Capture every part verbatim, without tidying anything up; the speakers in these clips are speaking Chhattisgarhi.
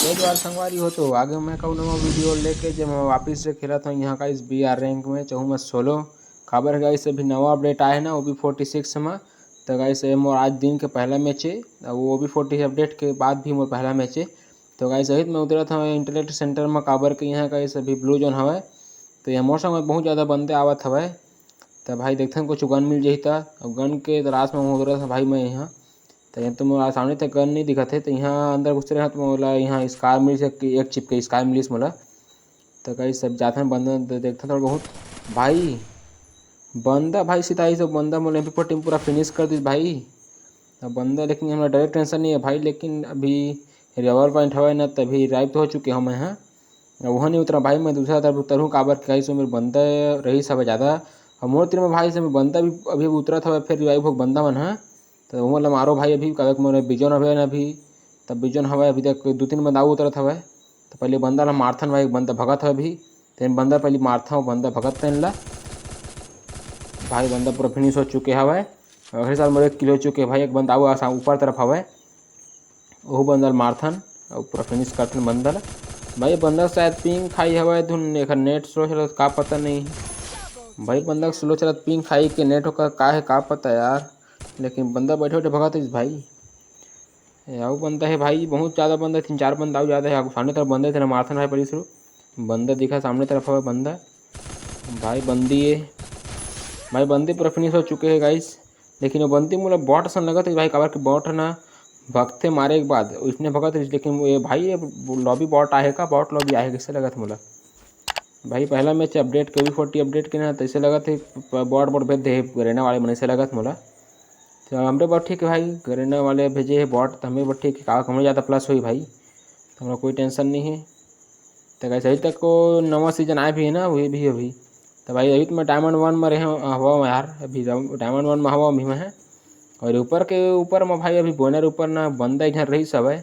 एक बार संगवारी हो तो आगे मैं कहूँ नवा वीडियो लेके, जब मैं वापस से खेलत हूँ यहाँ का इस बी आर रैंक में चहूँ मैं सोलो। काबर गाइस अभी नवा अपडेट आए है ना ओ बी फोर्टी सिक्स में, तो गाइस ये मोर आज दिन के पहला मैच है। वो ओ बी फोर्टी अपडेट के बाद भी मोर पहला मैच है। तो गाइस अभी मैं उतरत हूँ इंटरनेट सेंटर में, काबर के यहाँ गाइस अभी ब्लू जोन हवै। तो ये मोर संग में बहुत ज़्यादा बंदे आवत हवै। तो भाई देखथन कुछ गन मिल जाही त। अब गन के तलाश में उतरत हूँ भाई मैं यहाँ। तो यहाँ तो मोला सामने तक गन नहीं दिखत है, तो यहाँ अंदर घुसरे हैं तो मोला यहाँ स्कार मिल सकती, एक चिप के स्कार मिलिस मोला। तो गाइस सब जाथन बंदा तो देखथन थोड़ा बहुत। भाई बंदा भाई सीधा ही सब बंदा मोला एम पी फोर्टी में पूरा फिनिश कर दिस भाई। अब बंदा लेकिन हमरा डायरेक्ट टेंशन नहीं है भाई, लेकिन अभी रिवाइवल पॉइंट हवै ना, तभी रिवाइव तो हो चुके हूँ मैं। हाँ, वहाँ नहीं उतरा भाई, मैं दूसरा तरफ उतरूँ, काबर के गाइस मेरे बंदा रही सब ज़्यादा। और मोर तीर में भाई से बंदा भी अभी उतरत हवै, फिर रिवाइव हो बंदा मन। हाँ, तो वो मतलब मारो भाई, अभी काबर के मोर बिजन हवै ना अभी, तब बिजन हवै अभी तक दो तीन बंदा आऊ उतरत हवै। तो पहले बंदा ला मारथन भाई, बंदा भगत हवै अभी। तेन बंदा पहले मारथन, बंदा भगत तेन ला। भाई बंदा पूरा फिनिश हो चुके हवै। आखिरी साथ मोर एक किल हो चुके भाई, एक बंदा आऊ आसा ऊपर तरफ हवै। ओहू बंदा ल मारथन अउ पूरा फिनिश करथन बंदा ल। भाई बंदा शायद पिंग खाई हवै, धुन एखर नेट स्लो चलत का पता नहीं। भाई बंदा स्लो चलत पिंग खाई के नेट ओकर का है का पता यार, लेकिन बंदा बैठे बैठे भगत है भाई। ए, अउ बंदा है भाई, बहुत ज़्यादा बंदा, तीन चार बंदा अउ ज़्यादा है। आगू सामने तरफ बंदा है, तेरा मारथन भाई पड़ी शुरू। बंदा दिखा सामने तरफ हवै बंदा। भाई बंदी है, भाई बंदी पूरा फिनिश हो चुके हैं गाइस। लेकिन वो बंदी मोला बॉट असन लगत है भाई, काबर के बॉट है ना, भगते मारे के बाद उसने भगत रहिस, लेकिन वो ये भाई ये लॉबी बॉट आहे का, बॉट लॉबी आहे कैसे लगत मोला। भाई पहला मैच अपडेट के ओ बी फोर्टी अपडेट के ना, तैसे लगत है बॉट बॉट भेज दे गरेना वाले मन, ऐसे लगत मोला। तो हमरे बॉट ठीक है भाई, गरेना वाले भेजे है बॉट, तो हमें बॉट ठीक है, का हमरे ज़्यादा प्लस हुई भाई, तो हमरा कोई टेंशन नहीं है। तो गाइस अभी तक को नवा सीजन आए भी है ना, वही भी अभी। तो भाई अभी तो मैं डायमंड वन में रहे हूँ, हवा हूँ यार, अभी डायमंड वन में हवा हूँ अभी मैं है। और ऊपर के ऊपर में भाई अभी बोनर ऊपर ना बंदा एक झन रही सब है,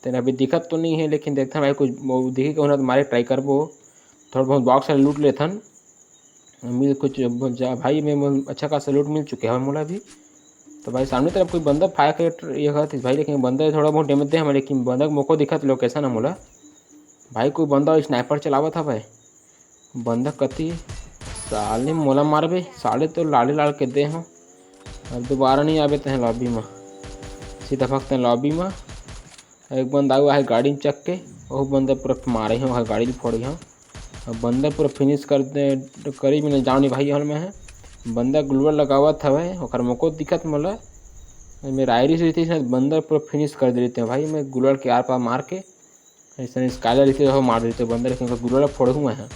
तेन अभी दिखत तो नहीं है, लेकिन देखथन भाई कुछ वो दिखी कहूँ ना तो मारे ट्राई करबो। थोड़ा बहुत बॉक्स लूट लेथन, मिल कुछ जा भाई में अच्छा खासा लूट मिल चुके हैं मोला भी। तो भाई सामने तरफ कोई बंदा फायर कर ये करत भाई, लेकिन बंदा थोड़ा बहुत डैमेज दे हमें, लेकिन बंदा के मोको दिखत लोकेशन है मोला। भाई कोई बंदा स्नाइपर चलावत हवै, बंदा कती साले मोला मारबे, साले तो लाले लाल के दे हो। अब दोबारा नहीं आबे तहे लॉबी में, सीधा भगते लॉबी में। एक बंदा आऊ है गाड़ी में चक के, वो बंदा पूरा मारे हो, गाड़ी भी फोड़े हो। अब बंदा पूरा फिनिश कर दे, करीब में जाओ नहीं भाई, हॉल में है। बंदा ग्लूअर लगावत हवै, ओकर मोको दिखत मोला। मेरा आयरिस रहितिस ना, बंदा पूरा फिनिश कर दे रहिते हैं भाई, मैं ग्लूअर के आर पार मार के। ऐसा स्काइलर रहिते हो मार देते बंदा, लेकिन ओकर ग्लूअर फोड़े हुए हैं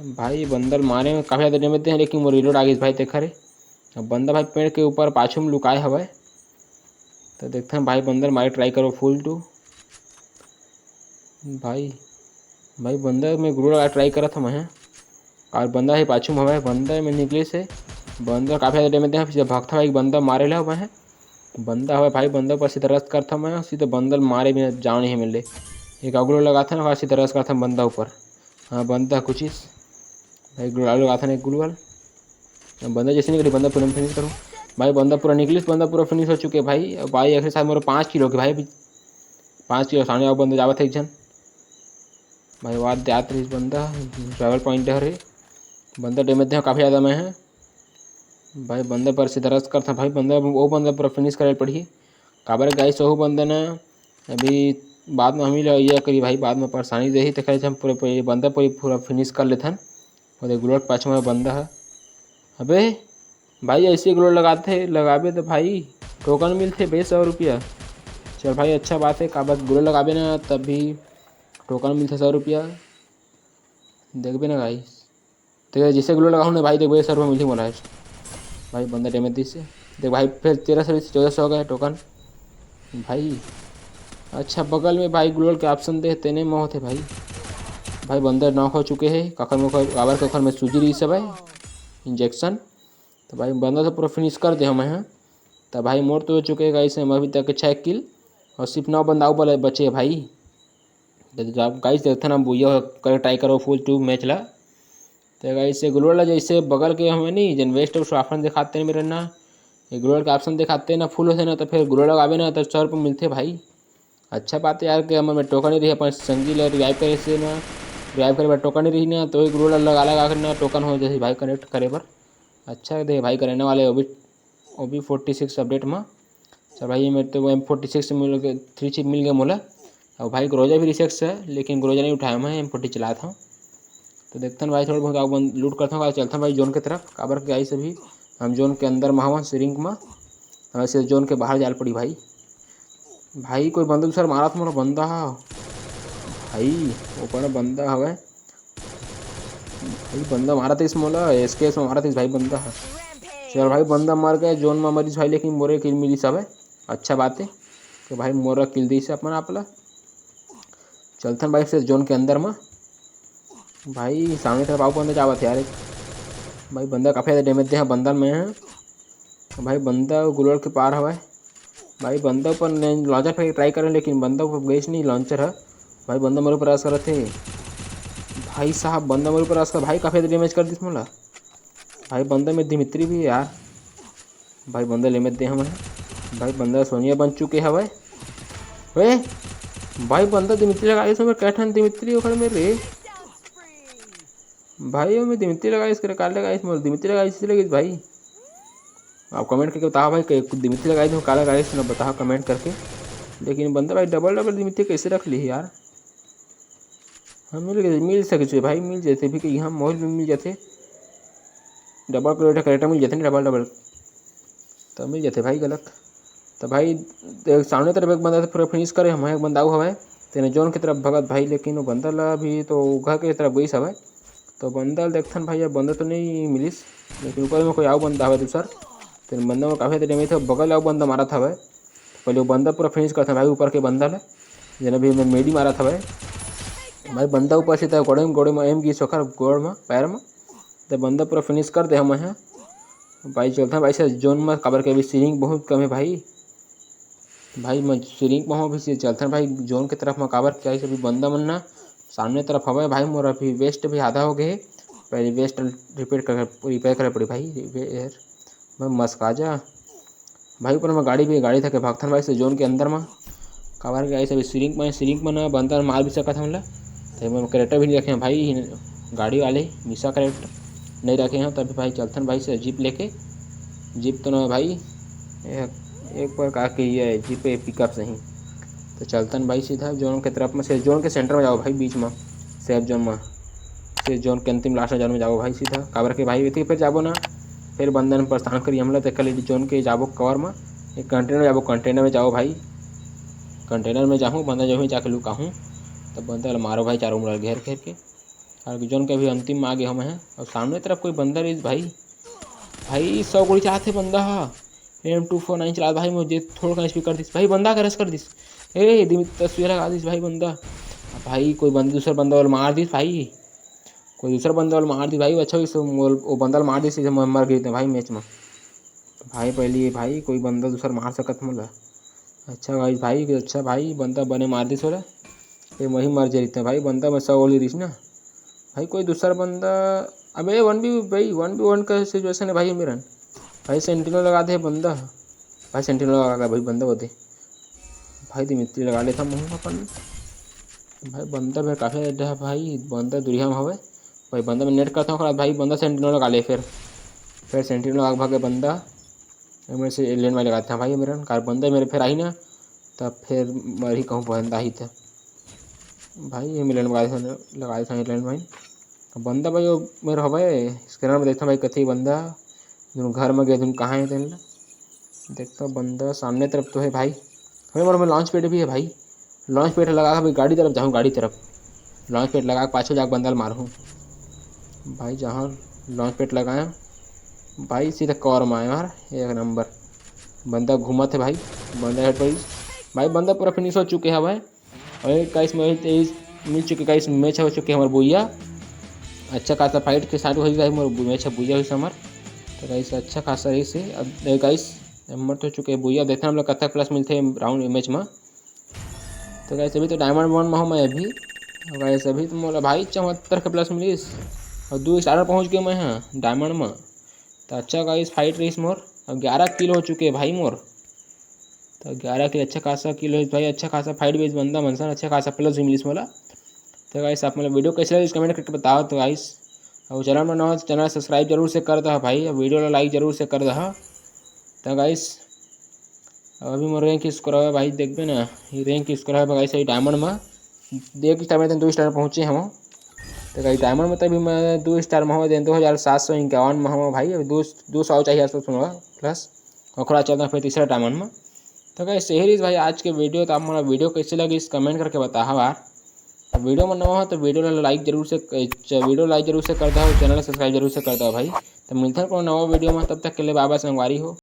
भाई। बंदा मारे में काफ़ी ज़्यादा डैमेज दे हैं, लेकिन वो रिलोड आ गई भाई, देखा रे। अब बंदा भाई पेड़ के ऊपर पाछू में लुकाए हवै। तो देखते हैं भाई, बंदा मारे ट्राई करो फुल टू। भाई, भाई बंदा में ग्लूअर लगा ट्राई करत हूँ मैं। और बंदा है पाछू में हवै, बंदा में निकले से बंदा काफ़ी ज़्यादा डैमेज दे, फिर भागता हुआ एक बंदा मारे ला हुआ है। बंदा हवै भाई, बंदा ऊपर सीधा रश करता मैं, सीधा बंदा मारे बिना जाओ नहीं मिले। एक अगलो लगाता ना, सीधा रश करता बंदा ऊपर। हाँ बंदा कुछ इस भाई ग्लूअल लगाता ना एक ग्लूअल। बंदा जैसे निकली बंदा पूरा फिनिश करूँ। भाई बंदा पूरा निकलिस, बंदा पूरा फिनिश हो चुके भाई। अब भाई आखिरी साथ मेरे पाँच किलो के भाई, अभी पाँच किलो सामने और बंदा जावत है एक जन। भाई वाद जात रही बंदा, रिवाइवल पॉइंट है रे। बंदा डैमेज दे काफ़ी ज़्यादा मैं है भाई। बंदा पर सीधा रश करता भाई, बंदा वो बंदा पूरा फिनिश करे पड़ी। काबर गाइस, वो बंदा ना अभी बाद में हम ही ला ये करी भाई, बाद में परेशानी देही, तो कहे हम पूरे, पूरे बंदा पूरी पूरा फिनिश कर लेथन। वो देख ग्लूअल के पाछू में बंदा है। अबे भाई ऐसे ग्लूअल लगाते, लगाबे तो भाई टोकन मिलते बे सौ रुपया। चल भाई अच्छा बात है, काबर ग्लूअल लगाबे ना तब भी टोकन मिलते सौ रुपया। देखबे ना गाइस, तो जैसे ग्लूअल लगाऊँ ना भाई, देखबे सौ रुपया मिलते मोला। भाई बंदा डैमेज दिस से, देख भाई फिर तेरह सौ से चौदह सौ हो गया टोकन। भाई अच्छा बगल में भाई ग्लूअल के ऑप्शन दे, तेने में होते भाई। भाई बंदा नॉक हो चुके हैं, काकर में काबर के ओखर में सूजी रही सब है इंजेक्शन। तो भाई बंदा तो पूरा फिनिश कर दे हमें हैं। तो भाई मोर तो हो चुके हैं गाइस, हम अभी तक छः किल और सिर्फ नौ बंदा ऊपर बचे हैं भाई। तो गाइस देखते ना भैया करे ट्राई करो फुल टू मैच ला। तो गाइस ये ग्लूअल ला जैसे बगल के हमें नहीं जन वेस्ट ऑफ ऑप्शन दिखाते हैं मेरे ना, ये ग्लूअल का ऑप्शन दिखाते हैं ना फुल होते ना, तो फिर ग्लूअल लगावे ना तो सौ रुपये मिलते भाई। अच्छा बात है यार कि हमर में टोकन नहीं रही, अपन संगी ल रिवाइव करे से ना, रिवाइव करे बर टोकन नहीं रही ना, तो एक रोल लगा लगा कर ना टोकन हो जैसे भाई कनेक्ट करे बर। अच्छा दे भाई, करेने वाले ओबी, ओबी फोर्टी सिक्स अपडेट में। चल भाई, ये मेरे तो एम फोर्टी सिक्स मिल गए, थ्री चिप मिल गए मोला। और भाई ग्रोजा भी रिसेक्स है, लेकिन ग्रोजा नहीं उठाया मैं, एम फोर्टी चलाता हूँ। तो देखते हैं भाई, थोड़ा बहुत आगू लूट करता हूँ, चलता हूँ भाई जोन की तरफ। काबर के गाइस अभी हम जोन के अंदर में हवन, सिरिंक में, हमें से जोन के बाहर जाल पड़ी भाई। भाई कोई बंदा दूसरा मारा था मोला, बंदा हा भाई, वो बड़ा बंदा हवे भाई, बंदा मारा था इस मोला, एसकेएस में मारा था इस भाई बंदा हा। चल भाई, बंदा मर गया, जोन में मरीस भाई, लेकिन मोरे किल मिली सब है, अच्छा बात है कि भाई मोरा किल दी से अपन आप ला। चलथन भाई फिर जोन के अंदर में। भाई सामने तरफ आओ, बंदा जावत यार एक। भाई बंदा काफ़ी ज़्यादा डैमेज दे है बंदा में है। भाई बंदा गुलर के पार हवय। भाई बंदा ऊपर लॉन्चर फेंक ट्राई करें, लेकिन बंदा ऊपर गई नहीं लॉन्चर है। भाई बंदा मेरे ऊपर आस करत है। भाई साहब बंदा मेरे ऊपर आस कर, भाई काफ़ी ज़्यादा डैमेज कर दिस मोला। भाई बंदा में दिमित्री भी है यार। भाई बंदा ले मत दे हमें। भाई बंदा सोनिया बन चुके हवय। ओए भाई बंदा दिमित्री लगा दिस, मैं कैठन दिमित्री ओखर में रे। भाई मैं दिमित्री लगा दिस, करे काल लगा दिस, मोर दिमित्री लगा दिस, लगे भाई। आप कमेंट करके बताओ भाई कि दिमित्री लगा दिस, काला लगा दिस ना, बताओ कमेंट करके। लेकिन बंदा भाई डबल डबल दिमित्री कैसे रख ली यार? हाँ मिल गए, मिल सके छे भाई, मिल जाते भी कि यहाँ मोबाइल में मिल जाते, डबल करेक्टर करेक्टर मिल जाते ना, डबल डबल तो मिल जाते भाई गलत। तो भाई देख, सामने तरफ एक बंदा पूरा फिनिश करे, हम एक बंदा आऊ हवय, तेने जोन की तरफ भगत भाई, लेकिन वो बंदा ला भी तो घर के तरफ गई हवय। तो बंदा ल देखथन भाई, अब बंदा तो नहीं मिलिस, लेकिन ऊपर में कोई आऊ बंदा हवय दूसर, तेने बंदा में काफ़ी डैमेज था, बगल आऊ बंदा मारा था हवय। पहले वो बंदा पूरा फिनिश करथन भाई, ऊपर के बंदा ला, जेला भी मैं मेडी मारा था भाई। भाई बंदा ऊपर से था, गोड़े में, गोड़े में एम गिस ओखर गोड़ में, पैर में, तो बंदा पूरा फिनिश कर दे हम हैं। भाई चलथन भाई से जोन में, काबर के अभी सिरिंग बहुत कम है भाई। भाई मैं सिरिंग में हूँ, अभी से चलथन भाई जोन के तरफ में, काबर के अभी बंदा मन ना सामने तरफ हवय भाई। मोर अभी वेस्ट भी आधा हो गए, पहले वेस्ट रिपेयर कर, रिपेयर करे पड़ी भाई। रिपेयर मैं मस्काजा भाई, ऊपर में गाड़ी भी, गाड़ी थके भागथन भाई से जोन के अंदर में। काबर के गाइस अभी सिरिंग में, सिरिंग में ना बंदा मार भी सकत हमला। तो मैं करेक्टर भी नहीं रखे हैं भाई, गाड़ी वाले मिसा करेक्टर नहीं रखे हैं। तभी भाई चलथन भाई से जीप लेके, जीप तो ना भाई, एक, एक बार का कही है जीप पे पिकअप सही। तो चलथन भाई सीधा जोन के तरफ में, से जोन के सेंटर में जाओ भाई, बीच में सेफ जोन में, से जोन के अंतिम लास्ट जोन में जाओ भाई सीधा। काबर के भाई इतनी फिर जाबो ना, फिर बंदन प्रस्थान करी हमला, तो कल जोन के जाबो कवर में, एक कंटेनर जाबो, कंटेनर में जाओ भाई, कंटेनर में जाहूँ बंदा जो ही जाके लुकाहूँ। तब बंदा ला मारो भाई, चारों मुड़ा घेर घेर के। और जोन के अभी अंतिम में आगे हम हैं, और सामने तरफ कोई बंदा रही भाई, भाई सौ गोली चाहते बंदा हा, एम टू फोर नाइन चला भाई, मुझे थोड़ा एचपी कर दिस भाई, बंदा का रस कर दिस। ए दिमित तस्वीर लगा दिस भाई बंदा। भाई कोई बंदा, दूसरा बंदा वाला मार दिस भाई, कोई दूसरा बंदा वाला मार दिस भाई। अच्छा, इस मोल-, वो बंदा वाला मार दिस, इसे मैं मर गई थे भाई मैच में। भाई पहले ये भाई कोई बंदा दूसरा मार सकत मोला। अच्छा भाई, भाई अच्छा भाई, बंदा बने मार दिस वाला, ये वही मर जाते भाई, बंदा में सौ गोली रहीस ना। भाई कोई दूसरा बंदा, अबे वन बी भाई, वन बी वन का सिचुएशन है भाई मेरा। भाई सेंटिनल लगा दे बंदा, भाई सेंटिनल लगा दे भाई बंदा वो दे। भाई दिमित्री लगा लेता मुँह अपन। भाई बंदा मेरा काफ़ी ज़्यादा है भाई, बंदा दुरिया में हवे। भाई बंदा में नेट करता हूँ खड़ा, भाई बंदा सेंटिनल लगा ले फिर, फिर सेंटिनल लगा भागे बंदा। मैं से एलियन वाले लगाते हैं भाई मेरा, कार बंदा मेरे फिर आई ना, तब फिर मरी कहूँ बंदा ही था। भाई ये मिलन लगा देता, लगा देता एलियन भाई। बंदा भाई वो मेरा हवे, स्कैनर में देखता भाई कथी बंदा, दोनों घर में गए, दोनों कहाँ है तेन ला? देखता बंदा सामने तरफ तो है भाई। अरे मोर में लॉन्च पैड भी है भाई, लॉन्च पैड लगा के भाई गाड़ी तरफ जाऊँ, गाड़ी तरफ लॉन्च पैड लगा के पाछू जाके बंदा ल मारूँ भाई। जहाँ लॉन्च पैड लगाया भाई, सीधा कवर में आया यार, एक नंबर। बंदा घूमत है भाई, बंदा हेड पर भाई, बंदा पूरा फिनिश हो चुके हैं भाई। और गाइस मैं तेईस मिल चुके, गाइस मैच हो चुके हमारे भैया। अच्छा खासा फाइट के साथ वही गाइस मोर मैच है भैया हुई हमर। तो गाइस अच्छा खासा रही से। अब गाइस हमर तो चुके भैया, देखते हैं हम लोग कतक प्लस मिलते हैं राउंड मैच में। तो गाइस अभी तो डायमंड वन में हूँ मैं अभी। तो गाइस अभी तो मोला भाई चौहत्तर के प्लस मिलिस और दो स्टार पहुँच गए मैं, हाँ, डायमंड में। तो अच्छा गाइस फाइट रहीस मोर, अब ग्यारह किल हो चुके भाई मोर। ग्यारह किल अच्छा खासा किल होइस भाई, अच्छा खासा फाइट भी होइस, बंदा मन सन अच्छा खासा प्लस भी मिलिस मोला। तो गाइस, आप मन ला वीडियो कैसे लगिस, कमेंट करके बताओ। तो गाइस, अउ चैनल में नवा हो तो चैनल सब्सक्राइब जरूर से कर दहा भाई, अउ वीडियो ला लाइक जरूर से कर दहा। तो गाइस, अभी मोर रैंक स्कोर है भाई, देखबे ना, ये रैंक स्कोर है गाइस, ये डायमंड में एक स्टार में तो दो स्टार में पहुँचे हम। तो गाइस, डायमंड में तो अभी मैं दो स्टार में हूँ, दो हज़ार सात सौ इक्यावन में हूँ भाई, अभी दो, दो सौ चाहिए आसपास होगा प्लस, ओकरा चलता फिर तीसरा डायमंड में। तो गाइस, यही रहिस भाई आज के वीडियो। तो आप मोला वीडियो कैसे लगिस, कमेंट करके बताहा यार। तो वीडियो में नवा हो तो वीडियो ला लाइक जरूर से, वीडियो लाइक जरूर से कर दहा, चैनल सब्सक्राइब जरूर से कर दहा भाई। तो मिलते हैं कोनो नवा वीडियो में, तब तक के लिए बाय बाय संगवारी हो।